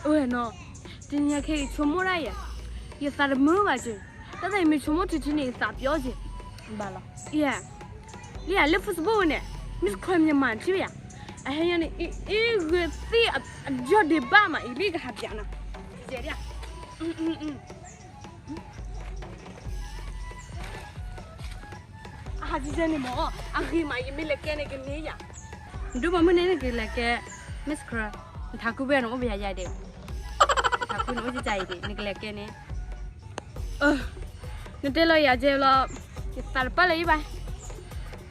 ဝဲနီၤ, တနံၤညါခဲအံၤဆိကမိၣ်ဒၣ်ယၤ, ယသးတမုာ်ဘၣ်က့ၤ, တၢ်သးယမ့ၢ်ဆိကမိၣ်ထံထံန့ၣ် ယသးပျီက့ၤ, ဘၣ်လီၤ, ယၤ, လၢယၤလၢ Facebook န့ၣ်, Miss Korean Myanmar ထံၣ်ဘၣ်ယၤ, အဟဲညါန့ၣ် အ့ၣ်ဂ့ၤသ့ၣ်အယီၢ်ဒံးဘၣ်မး အံၤလံကဟးပျးနၤ, အဟးစံစဲန့ၣ်မ့ၢ်, အဂ့ၤမး ယမ့ၢ်လဲၤကဲန့ၣ်ကန့ၢ်ယၤ, နဒိၣ်မးမုၢ်န့ၣ်နကလဲၤကဲ, Miss Korea, နထးခုဘၣ်နအိၣ်ပယၤယၤဒံး, နထးခုနအိၣ်ကၠၤအံၤဒံး နကလဲၤကဲန့ၣ်, နတဲလီၤယၤကဲလီၤ, ယသးတပာ်လၢၤယဘၣ်,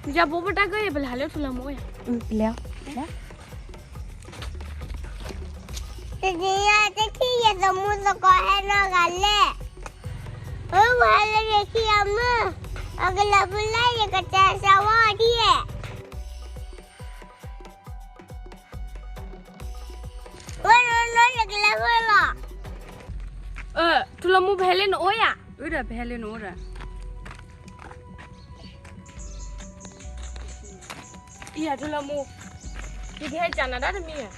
ယၤပအိၣ်ပတၢ်ကၢၢ်ယပလၢ်လၢထူလၢမူအိၣ်ယၤ, လဲၤ တနံၤညါတထံၣ်ယသမူသကိးဟဲနီၢ်ဂၤလဲၣ်, ဝဲဝဲလၢယခံအမုၢ်, အကလၢၤဖုလၢယကစၢ်စၢ်ဝါအီၤဒ်, ဝဲနီၢ်နီၢ်ယကလၢၤဖုလီၤ, ထူလၢမူပဟဲလၢနအိၣ်ယၤ, အၢဒီးပဟဲလၢနအိၣ်ဒီး အံၤယၤထူလၢမူ, ယကဟဲကၢနၤဒၣ်တမံၤဧါ,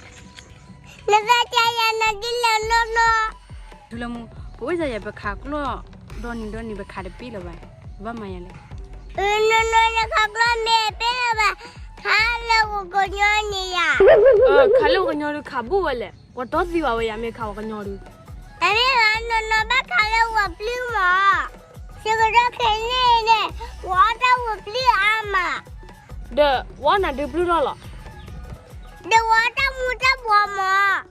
နသးကၢယၤနၤဒ်လဲၣ်နီၢ်နီၢ်, ထူလၢမူ, ပအိၣ်စၢ်ယၤပခးကျီၢ်, ဒီနံၤဒီနံၤ ပခးတပ့ၢ်လၢၤဘၣ်, ဘၣ်မၤယၤလဲၣ်, နီၢ်နီၢ်နခးကျီၢ်မ့ၢ်တပ့ၢ်လၢၤဘၣ်, ခးလၢပှၤကညီန့ၣ်ယၤ, ခးလၢပှၤကညီဒုးခးဘူးဝဲလဲၣ်, ပှၤတီသံဘၣ်ဝဲယၤမ့ၢ်ခးပှၤကညီဒုး, အမ့ၢ်နီၢ်နီၢ်ဘၣ်ခးလၢပှၤပျုၢ်မး ဆၢကတီၢ်ခဲအံၤန့ၣ်, ပှၤအီၣ်တၢ်ဝဲၤပျုၢ်အါမး, ဒီးပှၤအီၣ်နၤဒုးပျုၢ်ထီၣ်လီၤ, ဒီးပှၤအီၣ်တၢ်မူတၢ်ဘှီမး,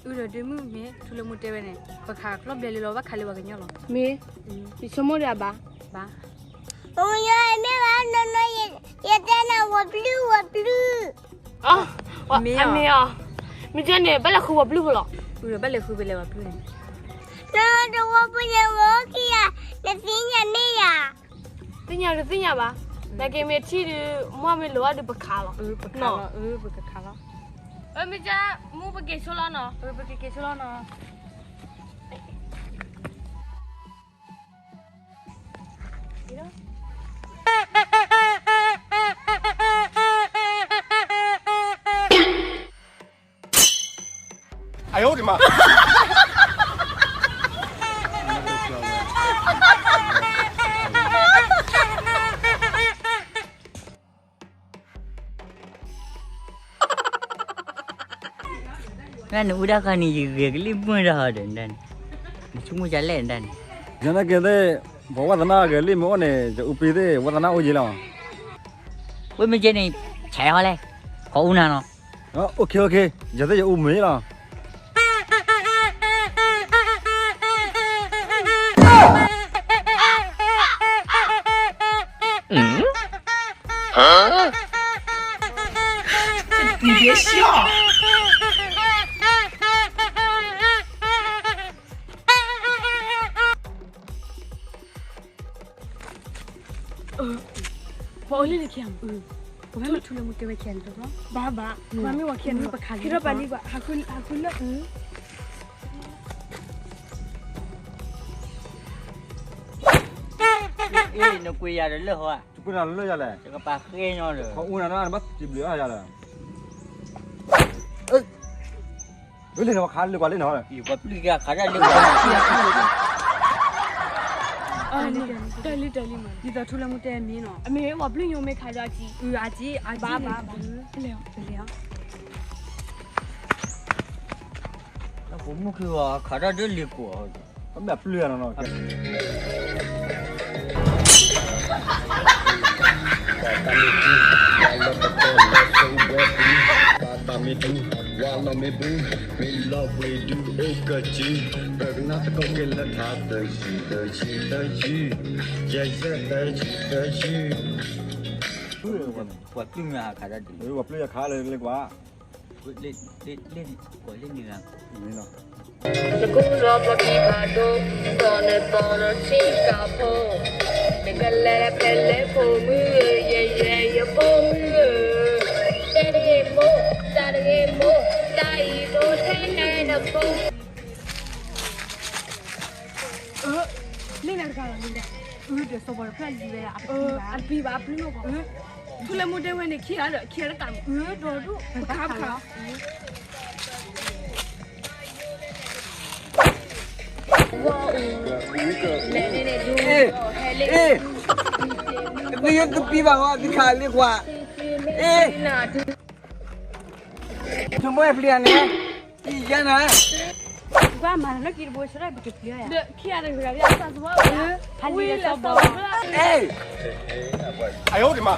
အုဒီးဒုးမုၢ်မ့ၢ် ထူလၢမူတဲဝဲန့ၣ် ပခးကျီၢ်ဘျဲလံလီၤ ဘၣ်ခးလၢပှၤကညီလီၤ, မ့ၢ်, ယဆိကမိၣ်ဒီးအဘၣ်, ဘၣ်, ပှၤကညီမ့ၢ်ဘၣ်နီၢ်နီၢ်, ယတဲနၤဝဲၤပျုၢ်ဝဲၤပျုၢ် မ့ၢ်အီၤ, မ့ၢ်ကဲန့ၣ် ဘၣ်လဲၤဃုဝဲၤပျုၢ်ဖိလီၤ, ဘၣ်လဲၤဃုဖဲလဲၣ်ဝဲၤပျုၢ်န့ၣ်, တဝဲပူၤန့ၣ်ဝဲအိၣ်ခံဂၤ, နသ့ၣ်ညါမ့ၢ်ယၤ, သ့ၣ်ညါတသ့ၣ်ညါဘၣ်, နာ်က့မ့ၢ်ထံၣ်ဒုး မ့ၢ်မ့ၢ်လိာ်ဘၣ်ဒုးပခးလီၤ, ပခးလီၤ, ပကခးလီၤ, မ့ၢ်ကဲ, မူပက့ၤဆိလီၤနီၤ, ပက့ၤဆိလီၤနီၤ. 哎呦我的妈！ နနအူဒၣ်ဃီန့ၣ် ယဂဲၤကလံၣ်မုၢ်တၢ်ဟီဒီးနတၢ်န့ၣ်, နဆိကမိၣ်ကလဲၣ်နတၢ်န့ၣ်, ယနာ်က့ၤသ့ၣ်, ပှၤဝါသနာဂဲၤလံၣ်မ့ၢ်အိၣ်န့ၣ် ယအူပံသ့ၣ် ဝါသနာအိၣ်ယံၤလီၤ, ဝဲမ့ၢ်ကဲန့ၣ်, ဆဲးဟီလဲၣ်, ခီအူနၤနီၤ, ယသ့ၣ်ယအူမ့ၢ်လီၤ. ပှၤအိၣ်လၢနခံဂၤမး, ပှၤမ့ၢ်ထူလၢမူတဲဝဲခံဂၤန့ၣ်, ဘၣ်ဘၣ်, ပှၤမ့ၢ်ဝဲခံဂၤန့ၣ်, ပခးလံ, ဟဲထီၣ်ပာ်လံ, ဟးဃုလၢ, အ့ၣ် နကွံာ်ယၤဒီးလၢဟီဧါ, ကွံာ်နၤလၢယၤလဲၣ်, ယကပာ်ဃဲညီဒီး, ခီအူနၤနီၤ နဘၣ်စံးဘျုးအါယၤဒီး လၢနဝဲခးလၢပှၤလၢနဟီ, ပှၤပျုၢ်ကခးတၢ်လၢပှၤ, တၢ်လံတၢ်လံမး, ဒ်သိးထူလၢမူတဲမ့ၢ်နီၤ, အမ့ၢ်ပှၤပျုၢ်ညိမ့ၢ်ခးဒီးအကံ, အကံ, အကံ, ဘၣ်ဘၣ်ဘၣ်, လၢပမုၢ်ခံဂီၤခးတၢ်ဒၢလံၤကိး, ပမ့ၢ်ပျုၢ်ယၤနီၤနီၤ ပှၤပျုၢ်မ့ၢ်ဟးခးတၢ်ဒ်, ပှၤပျုၢ်ယၤခးလၢလၢကွၢ်, လၢ, လၢ, လၢ, လၢ, နကူဒီးပှၤခံဖးဒိၣ်, ဒီးနသီဒီးဆံးကၤဖိ, နကလဲၤဖဲလဲၣ်ဖိမုၣ်ဧၢ, ယဲယဲယဖိမုၣ်ဧၢ, တဲတဂ့ၤမိၢ်, တၢ်တဂ့ၤမိၢ်, တၢ်အံၤဒိၣ်ထဲလဲၣ်နဖိ လၢနၤတဂၤလီၤ, လၢနၤ, ဒီးစီၤပီၤတဖျၢၣ်လံဝဲဒၣ်, အတပံၤဘၣ်, အပျုၢ်နီၢ်ကီး, ထူလၢမူတဲဝဲန့ၣ် ခံဂၤဒီး ခံဂၤတကးမး, ဒီးဒူၣ်, ပခးပခးလီၤ. เอ๊ะ เอ๊ะ นี่ยังตะปีบ่าวะ ที่ขาเรียกว่า เอ๊ะ ถึงบ่อยเปลี่ยนเนี่ย อีกแล้วนะ ว่ามาแล้วกินบัวช่วยไปเก็บเยอะอะ เดี๋ยวเคลียร์เลยครับ เออ เอ้ย 哎呦我的妈！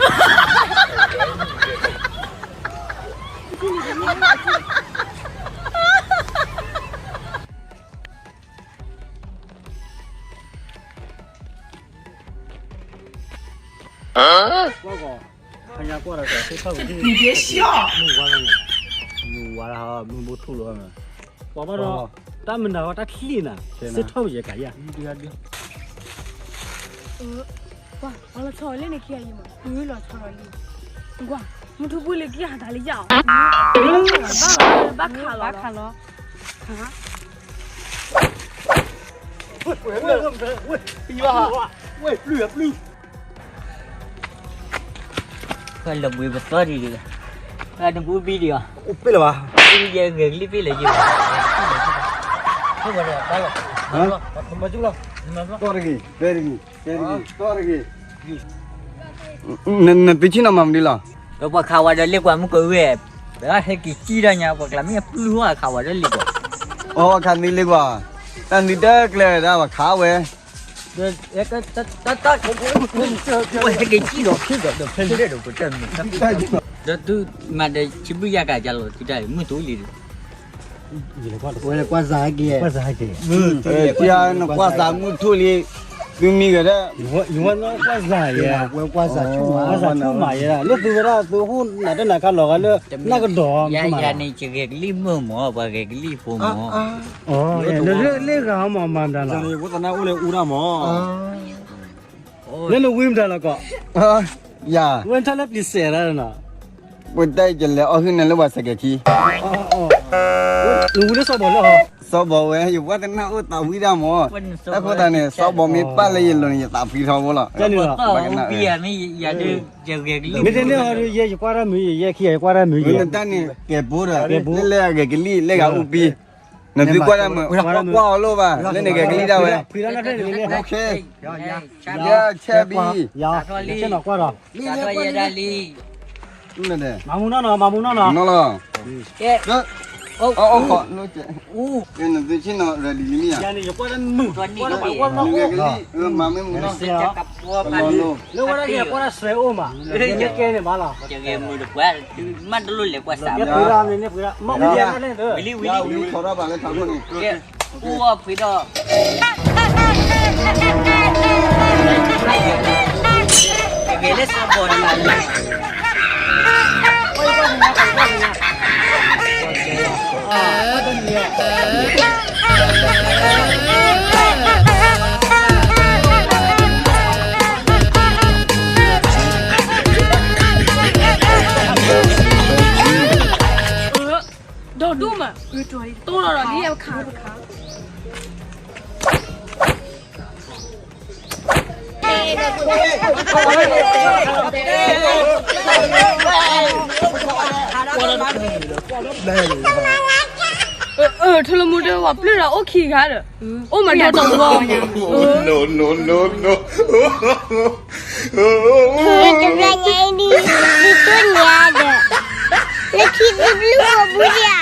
ကွၢ်ကွၢ်, ဖညါကွၢ်ဒီး သ့ၣ်ထီၣ်က့ၤ မုၢ်ဝါလီၤန့ၣ်, မုၢ်ဝါလီၤ မုၢ်ဘိထူၣ်လီၤ, ပှၤဘၣ်ဒီး တၢ်မနုၤဝဲတၢ်ချံၣ်နၤ, သ့ၣ်ထီၣ်က့ၤကၤယၤ, ကွၢ် ပှၤလီၤဆီလၢန့ၣ်ခံဂၤအံၤမး, အၢ လီၤဆီလီၤလံ, ကွၢ် မုၢ်ထူၣ်ဘှံးလၢကံဟးတၢ်လၢယၤအီၤ, ဘၣ်ခးလီၤ, ဘၣ်ခးလီၤ, ပျုၢ်ပျုၢ် အိၣ်ပ့ၢ်လၢၤဘၣ်, ယဲဂဲၤကလံၣ်ပ့ၢ်လၢယဲ, ဘၣ်လီၤ, တီၢ်တဂ့ၤ, တဲတဂ့ၤ, တဲတဂ့ၤ, တီၢ်တဂ့ၤ, နသုဆ့ၣ်နီၤမၤမနုၤလီၤ, ဒီးပှၤခးဝဲဒီးလ့ကွၢ်မုၢ်ကဝဲၢ်, ပဟဲက့ၤစံၣ်ဒီးညါ ပှၤကျါမ့ၢ်အပျုၢ်ဟီၣ်ခးဝဲဒီးလ့ကွၢ်, အီ ခးသုလ့ကွၢ်, တၢ်နုၤတၢ်ကျဲဒၣ်ပှၤခးဝဲ ဟဲက့ၤစံၣ်ဒီးဖဲဒီးဖဲလဲၣ်ဒီးပတၢ်မုာ်, ဒီးသုမၤဒီးဆံဘုၣ်ယၤကၤကၤလီၤ သုတၢ်မုၢ်တူၤလံ, ဝဲကွၢ်စးဟဲက့ၤ, နကွၢ်စးမုၢ်ထူၣ်လံ, သုမံၤဂၤဒၣ်, ကွၢ်စးယဲ, ဝဲကွၢ်စးဆူၣ်မး, ကွၢ်စးဆူၣ်မးယဲဒၣ် လၢသုဝဲဒၣ်သုဟိၣ်နၤတနၤခါလီၤဂၤလၢ နၢ်ကဒီး, ယၤန့ၣ်ယဂဲၤကလံၣ်မုၢ်မး ပှၤဂဲၤကလံၣ်ဖိမး, လၢလၢဂၤဟီမးမၤမတၤလီၤ, အိၣ်လၢနဝံမတၤလီၤကီး, ယၤ, ဝဲထီၣ်လၢပျံၤစဲးဒၣ်နီၤ, ပတၢ်ကလဲၤအီၣ်ဟုၣ်နၤလၢပှၤစဲးကဲၤခံ, နဝံလၢစီၤဘီလၢဟီ, စီၤဘီဝဲ ယပှၢ်တနၢ်အိၣ်သးဝံၣ်ဒၣ်မး, တၢ်ဃိသတးန့ၣ် စီၤဘီမ့ၢ်ပာ်လၢယလိၤန့ၣ် ယသးဖှံထီဘိလီၤ, မ့ၢ်တန့ၢ်ဟီဒုး ယဲယကွၢ်တၢ်မုာ်ယဲခံဂၤ ယကွၢ်တၢ်မုာ်ယဲ, တၢ်န့ၣ်ကဲၤဘိဒီး လၢလၢအဂဲၤကလံၣ် လၢဂၤအူပံ, နသုကွၢ်တၢ်မုာ် ကွၢ်အီၤလိၣ်ဘၣ် လၢန့ၣ်ဂဲၤကလံၣ်ဒၣ်ဝဲ, ယဆဲးဘံ, မၤမူနီၢ်နီၢ် မၤမူနီၢ်နီၢ်, နသုဆ့ၣ်နီၤ ready လံမ့ၢ်ဧါ, နဂဲၤကလံၣ် မၤမ့ၢ်မူနီၢ်, လၢဝဲဒၣ်ယကွၢ်တၢ်မုာ်, လၢဝဲဒၣ်ယကွၢ်တၢ်စဲးအိၣ်မး, ယကဲန့ၣ်မးလီၤ, ဝံၤလံဝံၤလံ, ထီထီၣ်ဘၣ်လၢထီထီၣ်န့ၣ်, ဝံၤလံဝံၤလံ, အိၣ်ဝဲဖှံဒီး တဂ့ၤလၢစီၤဘီၣ်န့ၣ်လီၤ, ဒီးဒိၣ်မး, တိၢ်လီၤဒီးလံအခါ, ထလမူဒၢဝဲပျုၢ်ဒီးအိၣ်ခံဂၤဒီး, အိၣ်မးဒီးတဝီ, တဘျီညါအံၤဒ် ဒ်တိၢ်ညါဒီး, လၢခံသဘျုၣ်အိၣ်ဘူးဒံးဧါ